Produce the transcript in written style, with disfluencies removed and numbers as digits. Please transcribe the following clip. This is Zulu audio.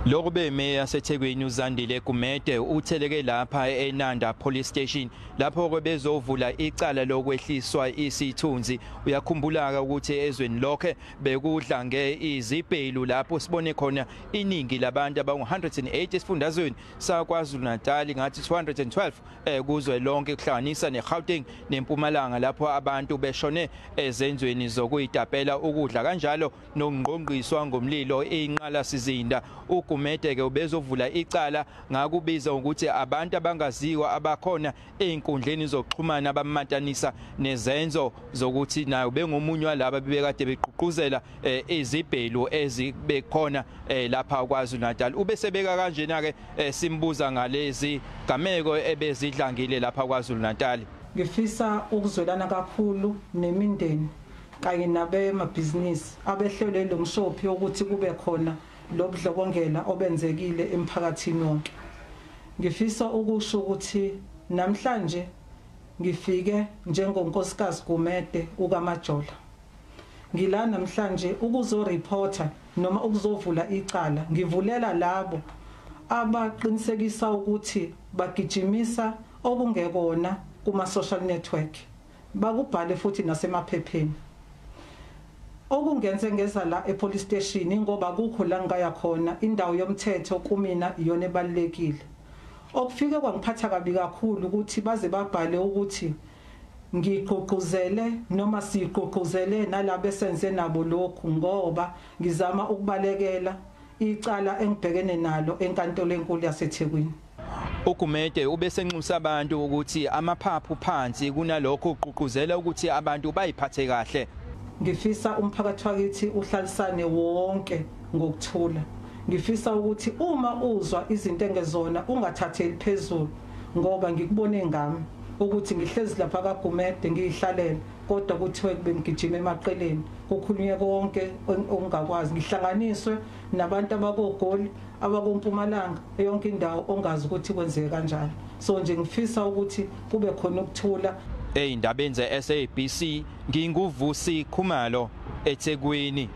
Lokhu bemeya yaseThekwini uZandile Gumede utheleke lapha eNanda Police Station lapho bezovula icala lokwehliswa isithunzi. Uyakhumbula ukuthi ezweni lokhe bekudla ngeizibhelu lapho sibone khona iningi labantu abangu-108 esifundazweni saKwaZulu Natal, ngathi 212 kuzwe lonke, kuhlanganisa neGauteng neMpumalanga, lapho abantu beshone ezenzweni zokuyitapela ukudla kanjalo nokungqongqiswa ngomlilo inqalasizinda. uGumede ke ubezovula icala ngakubiza ukuthi abantu abangaziwa abakhona einkundleni zokuxhumana bamatanisa nezenzo zokuthi nayo bengomunye walaba bebekade begqugquzela izibhelu ezibekhona lapha KwaZulu Natal. Ubesebeka kanjena ke simbuza ngalezi gameko ebezidlangile lapha KwaZulu Natal. Ngifisa ukuzwelana kakhulu nemindeni kanye nabemabhizinisi abehlelwe lo mshophi ukuthi kube khona lobudlobongela obenzekile emphakathini wonke. Ngifisa ukusho ukuthi namhlanje ngifike njengonkosikazi Gumede ukaMajola. Ngila namhlanje ukuzoreporta noma ukuzovula icala, ngivulela labo abaqinisekisa ukuthi bagijimisa okungekona kuma social network, bakubhale futhi nasemaphepheni. Okungenze ngeza la epolice station ngoba kukho la ngaya khona, indawo yomthetho kumina iyona ebalekile. Okufike kwangiphatha kabi kakhulu ukuthi baze babhale ukuthi ngigqugquzele noma sigqugquzele nalabo esenze nabo lokhu, ngoba ngizama ukubalekela icala engibhekene nalo enkantolo enkulu yaseThekwini. uGumede ubesenxusa abantu ukuthi amaphaphu phansi, kunalokho ugqugquzela ukuthi abantu bayiphathe kahle. Ngifisa umphakathi wakithi uhlalisane wonke ngokuthula. Ngifisa ukuthi uma uzwa izinto engezona ungathatheli phezulu, ngoba ngikubone ngami ukuthi ngihlezi lapha kaGumede ngiyihlalela, kodwa kuthiwe kube ngigijima emaqeleni kukhulunywe konke okungakwazi, ngihlanganiswe nabantu abakoGoli, abakoMpumalanga, yonke indawo ongazi ukuthi kwenzeke kanjani. So nje ngifisa ukuthi kube khona ukuthula. Ey'ndabeni ze-SABC nginguVusi Khumalo eThekwini.